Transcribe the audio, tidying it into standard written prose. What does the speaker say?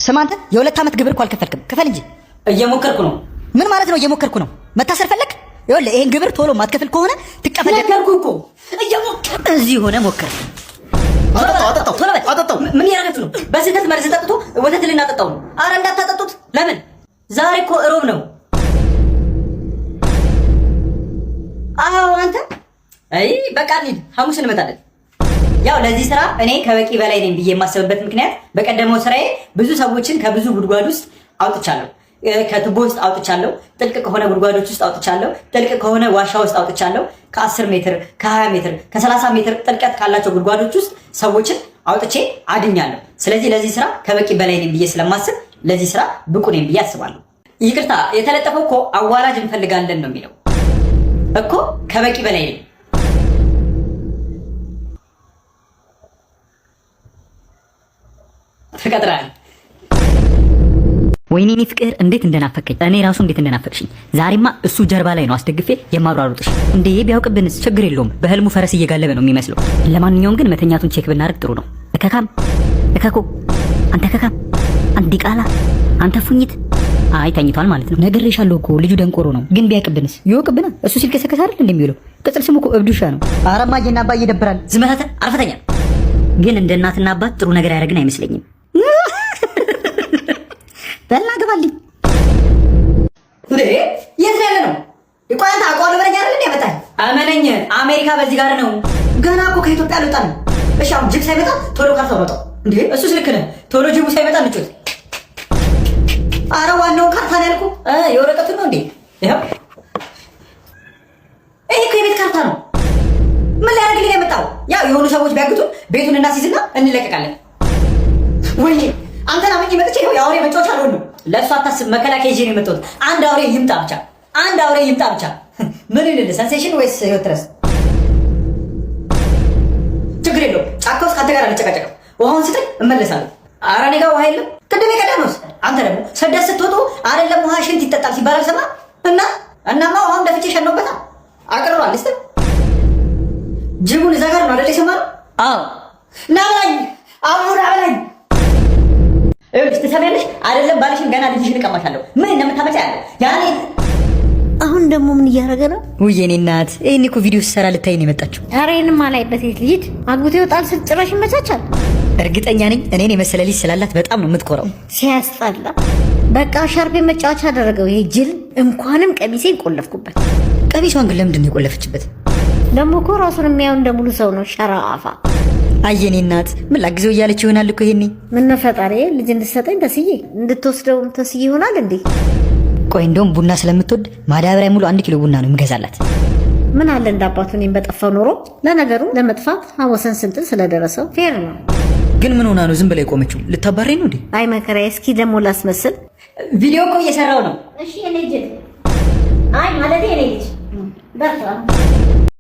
ስማ አንተ፣ የ2 ዓመት ግብር እኮ አልከፈልክም። ክፈል እንጂ። እየሞከርኩ ነው። ምን ማለት ነው እየሞከርኩ ነው? መታሰር ፈለክ? ይኸውልህ፣ ይሄን ግብር ቶሎ ማትከፍል ከሆነ ትቀፈደ ነገርኩህ እኮ፣ እየሞከርኩ። እዚህ ሆነ ሞክር። አጠጣው፣ አጠጣው። ቶሎ በል። አጠጣው። ምን እያደረጋችሁ ነው? በስህተት መርዝ ጠጥቶ ወተት ልናጠጣው ነው። አረ እንዳታጠጡት። ለምን? ዛሬ እኮ እሮብ ነው። አዎ አንተ፣ አይ በቃ እንሂድ፣ ሐሙስ እንመጣለን። ያው ለዚህ ስራ እኔ ከበቂ በላይ ነኝ ብዬ የማስብበት ምክንያት በቀደመው ስራዬ ብዙ ሰዎችን ከብዙ ጉድጓድ ውስጥ አውጥቻለሁ። ከቱቦ ውስጥ አውጥቻለሁ። ጥልቅ ከሆነ ጉድጓዶች ውስጥ አውጥቻለሁ። ጥልቅ ከሆነ ዋሻ ውስጥ አውጥቻለሁ። ከ10 ሜትር፣ ከ20 ሜትር፣ ከ30 ሜትር ጥልቀት ካላቸው ጉድጓዶች ውስጥ ሰዎችን አውጥቼ አድኛለሁ። ስለዚህ ለዚህ ስራ ከበቂ በላይ ነኝ ብዬ ስለማስብ ለዚህ ስራ ብቁ ነኝ ብዬ አስባለሁ። ይቅርታ፣ የተለጠፈው እኮ አዋላጅ እንፈልጋለን ነው የሚለው እኮ። ከበቂ በላይ ነኝ። ተቀጥረሃል። ወይኔ እኔ ፍቅር፣ እንዴት እንደናፈከኝ! እኔ ራሱ እንዴት እንደናፈቅሽኝ! ዛሬማ እሱ ጀርባ ላይ ነው አስደግፌ የማሯሩጥሽ። እንዴ ቢያውቅብንስ? ችግር የለውም፣ በህልሙ ፈረስ እየጋለበ ነው የሚመስለው። ለማንኛውም ግን መተኛቱን check ብናደርግ ጥሩ ነው። እከካም እከኮ፣ አንተ እከካም፣ አንተ ዲቃላ፣ አንተ ፉኝት። አይ ተኝቷል ማለት ነው። ነግሬሻለሁ እኮ ልጁ ደንቆሮ ነው። ግን ቢያውቅብንስ? ይወቅብና። እሱ ሲልከሰከስ አይደል እንደሚውለው? ቅጽል ስሙ እኮ እብዱሻ ነው። ኧረ እማዬና አባዬ ይደብራል። ዝም በል አንተ፣ አርፈህ ተኛ። ግን እንደ እናትና አባት ጥሩ ነገር ያደረግን አይመስለኝም። በልና ግባልኝ። እንዴ የት ነው ያለ ነው? ቆይ አንተ አውቀዋለሁ በለኝ አይደል እንዴ ያመጣኝ? አመነኝ። አሜሪካ በዚህ ጋር ነው። ገና እኮ ከኢትዮጵያ አልወጣንም። እሺ አሁን ጅብ ሳይመጣ ቶሎ ካርታ አውጣው። እንዴ እሱስ ልክ ነህ። ቶሎ ጅቡ ሳይመጣ እንጮት። አረ ዋናውን ካርታ ነው ያልኩህ። የወረቀቱን ነው እንዴ? ይኸው። ይሄ እኮ የቤት ካርታ ነው። ምን ሊያደርግልኝ የመጣው? ያው የሆኑ ሰዎች ቢያግቱን ቤቱን እናስይዝና እንለቀቃለን። ወይኔ አንተን አመኜ መጥቼ ይኸው የአውሬ መጫወቻ አልሆን ነው። ለእሱ አታስብ። መከላከያ ይዤ ነው የመጣሁት። አንድ አውሬ ይምጣ ብቻ፣ አንድ አውሬ ይምጣ ብቻ። ምን ይልል፣ ሰንሴሽን ወይስ ህይወት ድረስ? ችግር የለውም። ጫካ ውስጥ ከአንተ ጋር አልጨቃጨቅም። ውሃውን ስጠኝ እመለሳለሁ። ኧረ እኔ ጋር ውሃ የለም። ቅድም የቀዳነውስ? አንተ ደግሞ ስደት ስትወጡ አይደለም ውሃ ሽንት ይጠጣል ሲባል አልሰማህም? እና እናማ ውሃውን ደፍቼ ሸኖበታል። አቅርሯል። እስኪ ጅቡን እዛ ጋር ነው አይደል የሰማነው? አዎ። ና በላኝ፣ አቡ ና በላኝ። ይኸውልሽ፣ ትሰሚያለሽ አይደለም? ባልሽን ገና ልጅሽን እቀማሻለሁ። ምን እንደምታመጪ ያለው ያኔ። አሁን ደግሞ ምን እያደረገ ነው? ውይ የኔ እናት፣ ይሄን እኮ ቪዲዮ ሲሰራ ልታይ ነው የመጣችው። ኧረ ይሄንም አላይበት። የት ልሂድ? አግብቶ ይወጣል ስል ጭራሽ ይመቻቻል። እርግጠኛ ነኝ እኔን የመሰለ ልጅ ስላላት በጣም ነው የምትኮራው። ሲያስጠላ። በቃ ሻርፔ መጫወቻ አደረገው ይሄ ጅል። እንኳንም ቀሚሴን ቆለፍኩበት። ቀሚሷን ግን ለምንድን ነው የቆለፈችበት? ደግሞ እኮ ራሱን የሚያየው እንደ ሙሉ ሰው ነው። ሸራ አፋ። አይ የኔ እናት፣ ምን ላግዘው እያለች ይሆናል እኮ ይሄኔ። ምነው ፈጣሪ ልጅ እንድትሰጠኝ ተስዬ እንድትወስደውም ተስዬ ይሆናል እንዴ? ቆይ እንደውም ቡና ስለምትወድ ማዳበሪያ ሙሉ 1 ኪሎ ቡና ነው የምገዛላት። ምን አለ እንዳባቱ እኔም በጠፋው ኖሮ። ለነገሩ ለመጥፋት ሐወሰን ስንጥል ስለደረሰው fair ነው። ግን ምን ሆና ነው ዝም ብላ የቆመችው? ልታባረኝ ነው እንዴ? አይ መከራዬ። እስኪ ደግሞ ላስመስል። ቪዲዮ እኮ እየሰራው ነው። እሺ የኔ ጅል፣ አይ ማለቴ የኔ ልጅ፣ በርታ።